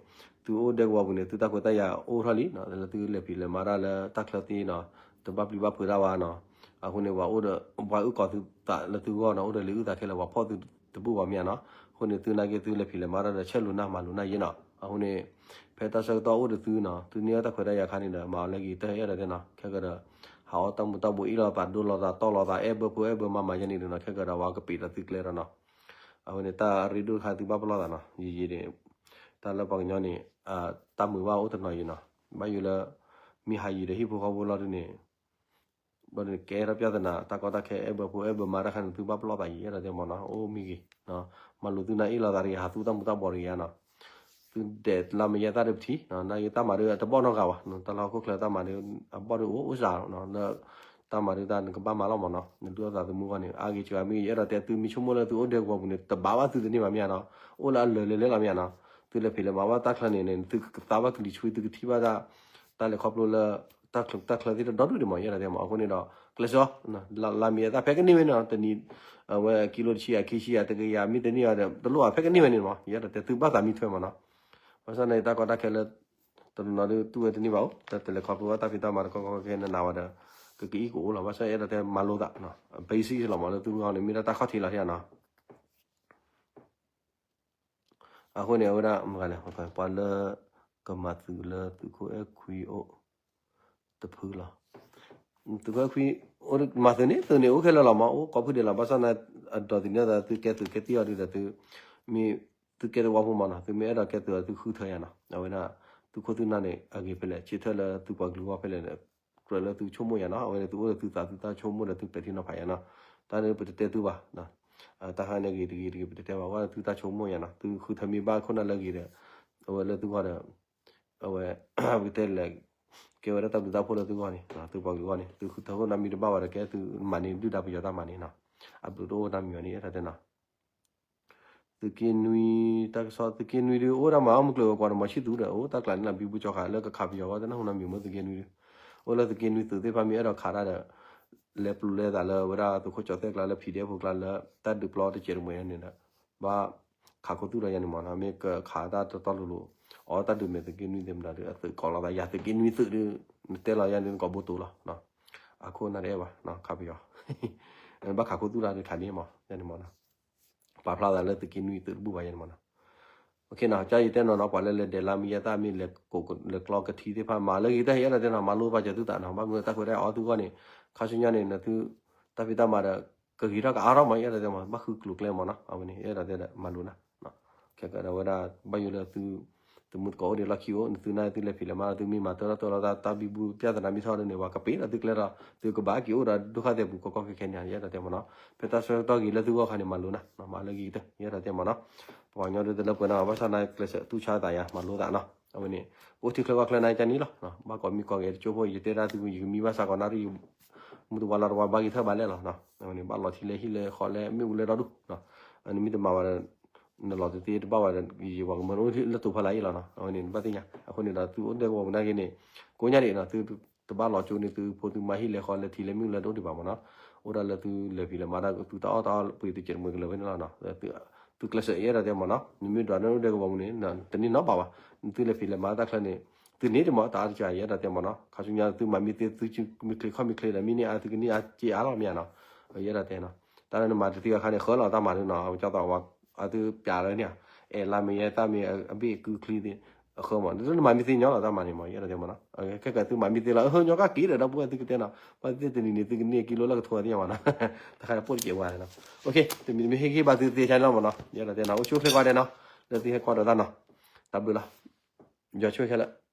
သုအိၣ်ဒဲကဝီၤပူၤန့ၣ် သုတၢ်ခွဲးတၢ်ယာ်အိၣ်ထီၣ်လံနီၤ လၢသုလဲၤဖံးလဲၤမၤတၢ်လၢတၢ်ချၢသ့နီၤ တဘၣ်ပျံၤဘၣ်ဖုးတၢ်ဘၣ်နီၤ. အဃိန့ၣ် ပှၤအိၣ်ဒီး ပှၤအုၣ်ကီၤသုသးလၢသုဂီၢ်နီၤ အိၣ်ဒီးလံာ်အုၣ်သးခဲလၢာ် ပှၤဖီၣ်သုတဘူၣ်ဘၣ်မ့ၢ်ဧါနီၤ. အဃိန့ၣ် သုနာ်က့သုလဲၤဖံးလဲၤမၤတၢ်ဒီး ဆဲးလိာ်နၢ်မၤလိာ်နၢ်ယဲနီၤ. အဃိန့ၣ် ဖဲတၢ်ဆၢကတီၢ်အိၣ်ဒီးသုနီၤ သုန့ၢ်အီၣ်တၢ်ခွဲးတၢ်ယာ်ခါန့ၣ်ဒီး မၤအီၤလၢဂ့ၤ တၢ်အဲၣ်ဒိးတဲနီၤ ခဲကဒီး ဟးအီၣ်တၢ်မူၤတၢ်ဘှီးအ့ၣ်လိာ်သးဒိလိာ်သးတီၢ်လိာ်သး အဲၣ်ဘၢဖိအဲၣ်ဘၢမါမၤယဲန့ၣ်ဒီးနီၤ ခဲကဒီး ပှၤကပံာ်ဒီးသုကျဲဒီးနီၤ. အဃိန့ၣ် တၢ်ရ့ဒိၣ်တခါသုဘၣ်ပလီၢ်သးနီၤ ယံာ်ယံာ်န့ၣ် တၢ်လၢပှၤကညီန့ၣ် တၢ်မုာ်ဘၣ်အိၣ်တနီၤယံၤနီၤ ဘၣ်ယိၣ်လၢ မ့ၢ်ဟးယံၤဒီးဟံၣ်ဖိဃီဖိလီၤဒုန့ၣ် ဘၣ်ဒုးကဲထီၣ်ပြဿနာ တၢ်ကီတၢ်ခဲအဲၣ်ဘၢဖိအဲၣ်ဘၢမါတၢ်ခါန့ၣ် သုဘၣ်ပလီၢ်သးယံၤ အဲၣ်ဒိးတဲမးနီၤ အိၣ်မံဂ့ၤ မၤလိာ်သုနၢ်အ့ၣ်လိာ်သးတဂ့ၤ ဟးသူတၢ်မူၤတၢ်ဘှီးတဂ့ၤဧါနီၤ. သုဒဲးလါမယဲၢ်တၢ်ဒုးပထံၣ် နာ်က့တၢ်မၤဒုးအတဘီၣ်နီတဂၤဘၣ် တၢ်လၢဟီၣ်ခိၣ်ချၢတၢ်မၤဒုး အဘီၣ်ဒုးအိၣ်အိၣ်စှၤလီၤ လၢ တၢ်မၤဒုးတၢ်နကဘၣ်မၤလီၤမးနီၤ နဒုးအီၣ်သးသမူဂီၢ်န့ၣ် အါဂ့ၤစှၤမ့ၢ်ဂ့ၤ ယအဲၣ်ဒိးတဲသုမ့ၢ်ဆိကမိၣ်လၢသုအိၣ်ဒဲကဝီၤပူၤန့ၣ် တဘၣ်ဘၣ်သုတန့ၢ်ဘၣ်မ့ၢ်ဧါနီၤ အိၣ်လၢအလၢာ်လဲၤလဲၤလီၤမ့ၢ်ဧါနီၤ သုလဲၤဖံးလဲၤမၤဘၣ်တၢ်ချၢန့ၣ်န့ၣ် သုကသါဘၣ်ကလံၤဆွံ သုကထံၣ်ဘၣ်တၢ် တၢ်လဲၤခီဖျိလၢ တၢ်ချၢသ့ၣ်တဒီဒူၣ်ဒံးမး ယအဲၣ်ဒိးတဲမး အဃိန့ၣ်ဒီး ကျဲးစၢး လါမ့ၢ်ယဲၢ်တၢ်ဖဲကန့ၢ်ဝဲန့ၣ် တနံၤ အဝဲကံလိတဆံ အခံဆံ အတကယၤ မ့ၢ်တန့ၢ်အီၤဒီး တလိၣ်ဘၣ် ဖဲကန့ၢ်ဝဲန့ၣ်မး ယအဲၣ်ဒိးတဲသုဘၣ်သးမံထွဲမးနီၤ ဘၣ်ဆၣ်န့ၣ် တၢ်ကီတၢ်ခဲလၢ တနီၤနီၤဒုးတူၢ်ဝဲတန့ၢ်ဘၣ်အိၣ် တၢ်တလဲၤခီဖျိဘၣ်တၢ်ဖံးတၢ်မၤတခီခီခဲခဲနးနးဝဲဒီး ကကအံၣ်ကအိၣ်လီၤ ဘၣ်ဆၣ်ယအဲၣ်ဒိးတဲမၤလိသး basic လီၤမးလၢသုဂီၢ်န့ၣ် မ့ၢ်ဒၣ်တၢ်ခီၣ်ထံးလီၤထံနီၤ အဃိန့ၣ် အဝဲဒၣ် မ့ၢ်ဂ့ၤလဲၣ် ပှၤလၢ ကမၤသုးလၢသုးခိၣ်အဲၣ်ခွံအိၣ် တဖုလီၤ. သုးခိၣ်အဲၣ်ခွံ မၤသုးန့ၣ် သုးန့ၣ်အိၣ်ခဲလၢာ်လီၤမး အိၣ်ကိးဖုဒဲးလီၤ ဘၣ်ဆၣ်န့ၣ် အဒိးသန့ၤသး သုကဲသုးကဲသံအီၤဒုဒီးသု မ့ၢ်သုကဲသဝီဖိမးနီၤ သုမ့ၢ်အဲၣ်ဒိးကဲသုးအီၤ သုဃုထၢယၤနီၤ အဝဲဒၣ် သုခိၣ်သုနၢ်န့ၣ် အဂ့ၤဖဲလဲၣ် ဆၢထၢၣ်လၢသုပှၤကလုာ်ဂီၢ်ဖဲလဲၣ်န့ၣ် ကြၢးလၢသုဆိကမိၣ်ယၤနီၤ အဝဲန့ၣ် သုအိၣ်ဒီးသုသးသုတၢ်ဆိကမိၣ်ဒီးသုပဲာ်ထံနီၤဖးယၤနီၤ တၢ်န့ၣ်ပတတဲသုဘၣ် တၢ်ဟါန့ၣ်ဂ့ၤတဂ့ၤတဂ့ၤ ပတတဲဘၣ် ဝဲသုတၢ်ဆိကမိၣ်ယၤနီၤ သုဃုထၢမ့ၢ်ဘၣ်ခိၣ်နၢ်လၢအဂ့ၤဒီး အဝဲလၢသုဂီၢ်ဒီး အဝဲ ပကတဲလဲၣ် ကဲဝဲဒၣ်တၢ်ဘျုးတၢ်ဖှိၣ်လၢသုဂီၢ်န့ၣ် သုပှၤကလုာ်ဂီၢ်န့ၣ် သုဃုထၢခိၣ်နၢ်မ့ၢ်တဘၣ်ဘၣ်ဒီး ကဲသုမၤန့ၢ်ဒုၣ်ဒါပယီၤတၢ်မၤန့ၣ်နီၤ အဘျုးတအိၣ်တၢ်မံၤအီၤန့ၣ် အဲၣ်ဒိးတဲနီၤ သုးက့နွံ တၢ်ကစီၣ် သုးက့နွံတၢ်ကစီၣ် သုးက့နွံဒုး အိၣ်ဒၣ်မးအီၣ်မုၢ်ကျိၤဝဲၤကွာ်တမီၤဆံၣ်သူဒီး အိၣ်တၢ်ကျးန့ၣ်လီၤ ဘံဘူကၠီဃာ်လၢကခးပယီၤဝဲ တနၢ်ဟူနီတမံၤမ့ၢ်သုးက့နွံဒုး အိၣ်လၢသုးက့နွံသုးသ့ၣ်တဖၣ်မ့ၢ်အဲၣ်ဒိးခးတၢ်ဒီး လဲၤပျုၤလဲၤသးလၢဝဲဒၣ်သုးခိၣ်ကၠီၤသဲၣ်ကျါလၢ PDF ဖိကျါလၢ တၢ်ဒုးပျီတစဲးတမှဲၤန့ၣ်ဒီး ဘၣ်ခးခိၣ်သူၣ်ဒီးယၤန့ၣ်မးနီၤ မ့ၢ်ကခးတၢ်တတီလိၤလိၤ အီၣ်တၢ်ဒုးမဲာ်သုးက့နွံသ့ၣ်မတၤဒုး အသုးကိးလီၤသး ယၤသုးက့နွံသုးဒုး နတဲလီၤယၤန့ၣ် နကိးဘိတိၤလီၤ အခိၣ်နၢ်တအဲၣ်ဘၣ် ခးပယီၤ ဘၣ်ခးခိၣ်သူၣ်တၢ်ဒုးခးန့ၣ်မး ယၤန့ၣ်မးနီၤ ပာ်ဖျါသးလၢသုးက့နွံသုးတဘူၣ်ဘၣ်ယၤန့ၣ်မးနီၤ ကဲယတဲနီၤနီၤ ပှၤလၢလဲၤဒဲးလါမ့ၢ်ယဲၢ်တၢ်မ့ၢ်လဲၤကိးလဲၤကျီကထံသ့ၣ်တဖၣ် မၤလၢဂ့ၤတၢ်ဟ့ၣ်အဲၣ်ဒိးတဲနီၤ မၤလိဘၣ်စၢၤသုသးနီၤ ဘၣ်မနုၤတၢ်ခွဲးတၢ်ယာ်အီၣ်သုဂီၢ်န့ၣ် ခါဆူညါန့ၣ် နသု တၢ်ဖံးတၢ်မၤဒီး ကဂ့ၤထီၣ်ကအါထီၣ်မး ယအဲၣ်ဒိးတဲမး ဘၣ်ဃုကျိၤကျဲမးနီၤ အဝဲန့ၣ် ယအဲၣ်ဒိးတဲမၤလိနၤ ခဲကဒီးဝဲဒၣ် ဘၣ်ယိၣ်လၢသု သုမုၢ်သကိးအိၣ်ဒံးလီၢ်ခံအိၣ် နသုနာ်သုလဲၤဖံးလဲၤမၤ သုမ့ၢ်မၤတၢ်လီၢ်တၢ်လီၢ်တၢ်ဘံဘူ ပြဿနာမ့ၢ်ထီၣ်ဒ်န့ၣ် ပှၤကပ့ၤဒီးသုကျဲဒီး သုကဘၣ်က့ၤအိၣ်ဒီးဒုက္ခသည်ပူၤကီကီခဲခဲန့ၣ် ယအဲၣ်ဒိးတဲမးနီၤ ဖဲတၢ်ဆၢကတီၢ်ဂ့ၤလၢသုဂီၢ်ခါန့ၣ် မၤလိနၤ မၤလၢဂ့ၤကတၢၢ် ယအဲၣ်ဒိးတဲမးနီၤ ပှၤကညီဒ်တလၢပှဲၤနီၤ ဘၣ်ဆၣ်နာ်ကျဲးစၢးသူၣ်ဆါသးယၤ မၤလိသးနီၤ အဝဲန့ၣ် အိၣ်ထံချၢကီၢ်ချၢနာ်ကန့ၣ်လီၤ ဘၣ်ကိးမံၤကိးဂၤတကၠိဖိ ယတဲဒၣ်သု ယကမံဘၣ်ဆၣ်ကိးနၣ်ရံၣ် မုၢ်တဝါလီၤတဝါဘၣ်ဂ့ၤထၢၣ်ဘၣ်လဲၣ်လီၤ အဝဲန့ၣ် ဘၣ်လီၤထံလဲၤဟံၣ်လဲၤဃီလဲၤမ့ၣ်အူလဲၤဒီဒူၣ် နမ့ၢ်တမၤဘၣ်ဒီး နလီၤတသ့တဘၣ်ဘၣ်ဒီး ယဝၤကမၢအိၣ်လၢတိာ်ဖီလာ်အံၤလီၤနီၤ အဝဲန့ၣ် နဘၣ်သ့ၣ်ညါ အဃိန့ၣ်ဒီး သုအိၣ်ဒဲကဝီၤပူၤနာ်က့န့ၣ် ကိးညါဒံးနီၤ သုတဘၣ်လီၤကၠိန့ၣ် သုဖိသုမါဟံၣ်လဲၤဃီလဲၤထံလဲၤမ့ၣ်အူလဲၤတအိၣ်ဒံးဘၣ်မးနီၤ အိၣ်ဒၣ်လၢသုလဲၤဖံးလဲၤမၤဒၣ် သုတၢ်အီၣ်တၢ်အီပှ့ၤသုစဲးတမှဲၤကလၢာ်ဖဲန့ၣ်လီၤနီၤ သုကျဲးစၢးယအဲၣ်ဒိးတဲမးနီၤ နမ့ၢ်ဒွးန့ၢ်အိၣ်ဒဲကဝီၤပူၤန့ၣ် တန့ၢ်နီတဘျီဘၣ် နသုလဲၤဖံးလဲၤမၤတၢ်ချၢန့ၣ် သုန့ၢ်ဒံးမးတၢ်အါတက့ၢ် ယအဲၣ်ဒိးတဲမးနီၤ ခါဆူညါသုမၤမ့ၢ်သ့ သုမ့ၢ်ချ့ခီၣ်မ့ၢ်ချ့ဒီး မ့ၢ်န့ၢ်အါ သုကန့ၢ်အါစ့အါလီၤမ့ၢ်ဧါနီၤ ယအဲၣ်ဒိးတဲနီၤ တၢ်လၢနမၤတသ့အခါန့ၣ် ဃၢလီၤတၢ်မၤဒ်နီၤ အဝဲကၢ်သိးဝဲ အသုပျးလၢန့ၣ် အဲၣ်လါမ့ၢ်ယဲတၢ်မ့ၢ်အဘ့ၣ်ကုချံသ့ၣ် အဃၢမး နမၤမ့ၢ်သ့ညီလီၤတၢ်မၤန့ၣ်မး ယအဲၣ်ဒိးတဲမးနီၤ ခဲကသုမၤမ့ၢ်သ့လီၤ ညီကၢ်က့ၤဒီး ဒီပုၢ်ဝဲၢ်သုကတဲနီၤ ဘၣ်သ့ၣ်တနံၤန့ၣ် သုကန့ၢ်ကံလိလၢကထိသ့ၣ်ညါမးနီၤ တခါပိၢ်တကဲးဝဲနီၤ တမံၤတမံၤဟ့ၣ်ဂံၢ်ဘါသုသ့ဆါလီၤမးနီၤ ယအဲၣ်ဒိးတဲနီၤ အိၣ်ဆူၣ်အိၣ်ချ့ကွၢ်ဒဲးနီၤ လၢသုဟဲကွၢ်ဒီးတၢ်နီၤ တၢ်ဘျုးလီၤ ယွၤဆိၣ်ခဲလၢာ်